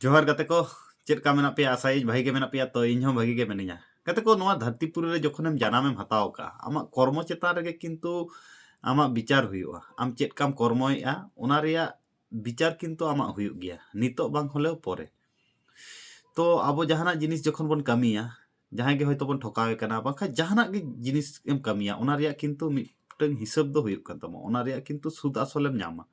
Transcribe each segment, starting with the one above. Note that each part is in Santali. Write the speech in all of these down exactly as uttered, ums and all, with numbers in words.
ᱡᱚᱦᱟᱨ ᱜᱟᱛᱮ ᱠᱚ, ᱪᱮᱫ ᱞᱮᱠᱟ ᱢᱮᱱᱟᱜ ᱯᱮᱭᱟ? ᱟᱥᱟᱭᱟᱹᱧ ᱵᱷᱟᱜᱤ ᱜᱮ ᱢᱮᱱᱟᱜ ᱯᱮᱭᱟ᱾ ᱛᱚ, ᱤᱧ ᱦᱚᱸ ᱵᱷᱟᱜᱤ ᱜᱮ ᱢᱤᱱᱟᱹᱧᱟ᱾ ᱜᱟᱛᱮ ᱠᱚ, ᱱᱚᱣᱟ ᱫᱷᱟᱹᱨᱛᱤ ᱯᱩᱨᱤ ᱨᱮ ᱡᱚᱠᱷᱚᱱᱮᱢ ᱡᱟᱱᱟᱢᱮᱢ ᱦᱟᱛᱟᱣ ᱟᱠᱟᱫᱼᱟ, ᱟᱢᱟᱜ ᱠᱚᱨᱢᱚ ᱪᱮᱛᱟᱱ ᱨᱮᱜᱮ ᱠᱤᱱᱛᱩ ᱟᱢᱟᱜ ᱵᱤᱪᱟᱨ ᱦᱩᱭᱩᱜᱼᱟ᱾ ᱟᱢ ᱪᱮᱫ ᱞᱮᱠᱟᱢ ᱠᱚᱨᱢᱚᱭᱮᱫᱼᱟ, ᱚᱱᱟ ᱨᱮᱭᱟᱜ ᱵᱤᱪᱟᱨ ᱠᱤᱱᱛᱩ ᱟᱢᱟᱜ ᱦᱩᱭᱩᱜ ᱜᱮᱭᱟ, ᱱᱤᱛᱚᱜ ᱵᱟᱝ ᱦᱚᱞᱮᱣ ᱯᱚᱨᱮ᱾ ᱛᱚ, ᱟᱵᱚ ᱡᱟᱦᱟᱱᱟᱜ ᱡᱤᱱᱤᱥ ᱡᱚᱠᱷᱚᱱ ᱵᱚᱱ ᱠᱟᱹᱢᱤᱭᱟ, ᱡᱟᱦᱟᱸᱭ ᱜᱮ ᱦᱚᱭᱛᱳ ᱵᱚᱱ ᱴᱷᱚᱠᱟᱣᱮ ᱠᱟᱱᱟ, ᱵᱟᱝᱠᱷᱟᱱ ᱡᱟᱦᱟᱱᱟᱜ ᱜᱮ ᱡᱤᱱᱤᱥ ᱮᱢ ᱠᱟᱹᱢᱤᱭᱟ, ᱚᱱᱟ ᱨᱮᱭᱟᱜ ᱠᱤᱱᱛᱩ ᱢᱤᱫᱴᱟᱝ ᱦᱤᱥᱟᱹᱵ ᱫᱚ ᱦᱩᱭᱩᱜ ᱠᱟᱱ ᱛᱟᱢᱟ, ᱚᱱᱟ ᱨᱮᱭᱟᱜ ᱠᱤᱱᱛᱩ ᱥᱩᱫ ᱟᱥᱚᱞᱮᱢ ᱧᱟᱢᱟ᱾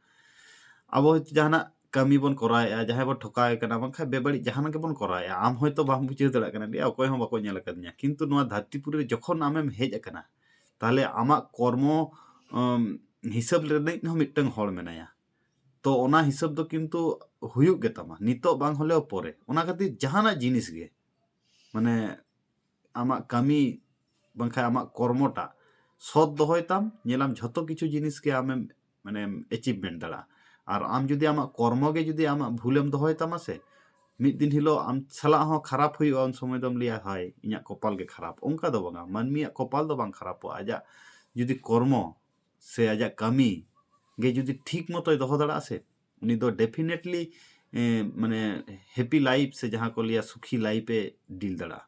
ᱟᱵᱚ ᱦᱚᱭᱛᱳ ᱡᱟᱦᱟᱱᱟᱜ ᱠᱟᱹᱢᱤ ᱵᱚᱱ ᱠᱚᱨᱟᱣᱮᱫᱼᱟ, ᱡᱟᱦᱟᱸᱭ ᱵᱚᱱ ᱴᱷᱚᱠᱟᱣᱮ ᱠᱟᱱᱟ, ᱵᱟᱝᱠᱷᱟᱱ ᱵᱮᱵᱟᱹᱲᱤᱡ ᱡᱟᱦᱟᱱᱟᱜ ᱜᱮᱵᱚᱱ ᱠᱚᱨᱟᱣᱮᱫᱼᱟ, ᱟᱢ ᱦᱚᱭᱛᱳ ᱵᱟᱢ ᱵᱩᱡᱷᱟᱹᱣ ᱫᱟᱲᱮᱭᱟᱜ ᱠᱟᱱᱟ, ᱞᱟᱹᱭᱟ, "ᱚᱠᱚᱭ ᱦᱚᱸ ᱵᱟᱠᱚ ᱧᱮᱞ ᱟᱠᱟᱫᱤᱧᱟ", ᱠᱤᱱᱛᱩ ᱱᱚᱣᱟ ᱫᱷᱟᱹᱨᱛᱤ ᱯᱩᱨᱤ ᱨᱮ ᱡᱚᱠᱷᱚᱱ ᱟᱢᱮᱢ ᱦᱮᱡ ᱟᱠᱟᱱᱟ, ᱛᱟᱦᱞᱮ ᱟᱢᱟᱜ ᱠᱚᱨᱢᱚ, ᱩᱢ, ᱦᱤᱥᱟᱹᱵ ᱨᱤᱱᱤᱡ ᱦᱚᱸ ᱢᱤᱫᱴᱟᱝ ᱦᱚᱲ ᱢᱮᱱᱟᱭᱟ᱾ ᱛᱚ, ᱚᱱᱟ ᱦᱤᱥᱟᱹᱵ ᱫᱚ ᱠᱤᱱᱛᱩ ᱦᱩᱭᱩᱜ ᱜᱮ ᱛᱟᱢᱟ, ᱱᱤᱛᱚᱜ ᱵᱟᱝ ᱦᱚᱞᱮᱣ ᱯᱚᱨᱮ᱾ ᱚᱱᱟ ᱠᱷᱟᱹᱛᱤᱨ ᱡᱟᱦᱟᱱᱟᱜ ᱡᱤᱱᱤᱥ ᱜᱮ, ᱢᱟᱱᱮ, ᱟᱢᱟᱜ ᱠᱟᱹᱢᱤ ᱵᱟᱝᱠᱷᱟᱱ ᱟᱢᱟᱜ ᱠᱚᱨᱢᱚᱴᱟᱜ ᱥᱚᱛ ᱫᱚᱦᱚᱭ ᱛᱟᱢ, ᱧᱮᱞᱟᱢ ᱡᱷᱚᱛᱚ ᱠᱤᱪᱷᱩ ᱡᱤᱱᱤᱥ ᱜᱮ ᱟᱢᱮᱢ, ᱢᱟᱱᱮᱢ achievement ᱫᱟᱲᱮᱭᱟᱜᱼᱟ᱾ ᱟᱨ ᱟᱢ ᱡᱩᱫᱤ ᱟᱢᱟᱜ ᱠᱚᱨᱢᱚ ᱜᱮ ᱡᱩᱫᱤ ᱟᱢᱟᱜ ᱵᱷᱩᱞᱮᱢ ᱫᱚᱦᱚᱭ ᱛᱟᱢᱟ ᱥᱮ, ᱢᱤᱫ ᱫᱤᱱ ᱦᱤᱞᱳᱜ ᱟᱢ ᱥᱟᱞᱟᱜ ᱦᱚᱸ ᱠᱷᱟᱨᱟᱯ ᱦᱩᱭᱩᱜᱼᱟ, ᱩᱱ ᱥᱚᱢᱚᱭ ᱫᱚᱢ ᱞᱟᱹᱭᱟ, "ᱦᱟᱭ, ᱤᱧᱟᱹᱜ ᱠᱚᱯᱟᱞ ᱜᱮ ᱠᱷᱟᱨᱟᱯ", ᱚᱱᱠᱟ ᱫᱚ ᱵᱟᱝᱟ, ᱢᱟᱹᱱᱢᱤᱭᱟᱜ ᱠᱚᱯᱟᱞ ᱫᱚ ᱵᱟᱝ ᱠᱷᱟᱨᱟᱯᱚᱜᱼᱟ᱾ ᱟᱡᱟᱜ ᱡᱩᱫᱤ ᱠᱚᱨᱢᱚ ᱥᱮ ᱟᱡᱟᱜ ᱠᱟᱹᱢᱤ ᱜᱮ ᱡᱩᱫᱤ ᱴᱷᱤᱠ ᱢᱚᱛᱚᱭ ᱫᱚᱦᱚ ᱫᱟᱲᱮᱭᱟᱜᱼᱟ ᱥᱮ, ᱩᱱᱤ ᱫᱚ definitely, ᱮ, ᱢᱟᱱᱮ, happy life ᱥᱮ ᱡᱟᱦᱟᱸ ᱠᱚ ᱞᱟᱹᱭᱟ ᱥᱩᱠᱷᱤ life ᱮ deal ᱫᱟᱲᱮᱭᱟᱜᱼᱟ᱾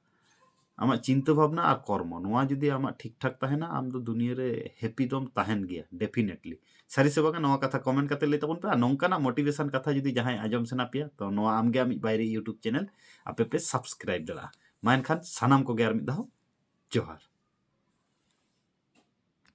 ᱟᱢᱟᱜ ᱪᱤᱱᱛᱟᱹ ᱵᱷᱟᱵᱽᱱᱟ ᱟᱨ ᱠᱚᱨᱢᱚ, ᱱᱚᱣᱟ ᱡᱩᱫᱤ ᱟᱢᱟᱜ ᱴᱷᱤᱠ ᱴᱷᱟᱠ ᱛᱟᱦᱮᱱᱟ, ᱟᱢ ᱫᱚ ᱫᱩᱱᱤᱭᱟᱹ ᱨᱮ happy ᱫᱚᱢ ᱛᱟᱦᱮᱱ ᱜᱮᱭᱟ definitely᱾ ᱥᱟᱹᱨᱤ ᱥᱮ ᱵᱟᱝᱟ, ᱱᱚᱣᱟ ᱠᱟᱛᱷᱟ comment ᱠᱟᱛᱮ ᱞᱟᱹᱭ ᱛᱟᱵᱚᱱ ᱯᱮ᱾ ᱟᱨ ᱱᱚᱝᱠᱟᱱᱟᱜ motivation ᱠᱟᱛᱷᱟ ᱡᱩᱫᱤ ᱡᱟᱦᱟᱸᱭ ᱟᱸᱡᱚᱢ ᱥᱟᱱᱟ ᱯᱮᱭᱟ, ᱛᱚ ᱱᱚᱣᱟ ᱟᱢᱜᱮ ᱟᱢᱤᱡ ᱵᱟᱭᱨᱤ YouTube channel ᱟᱯᱮ ᱯᱮ subscribe ᱫᱟᱲᱮᱭᱟᱜᱼᱟ᱾ ᱢᱟ ᱮᱱᱠᱷᱟᱱ ᱥᱟᱱᱟᱢ ᱠᱚᱜᱮ ᱟᱨ ᱢᱤᱫ ᱫᱷᱟᱣ ᱡᱚᱦᱟᱨ᱾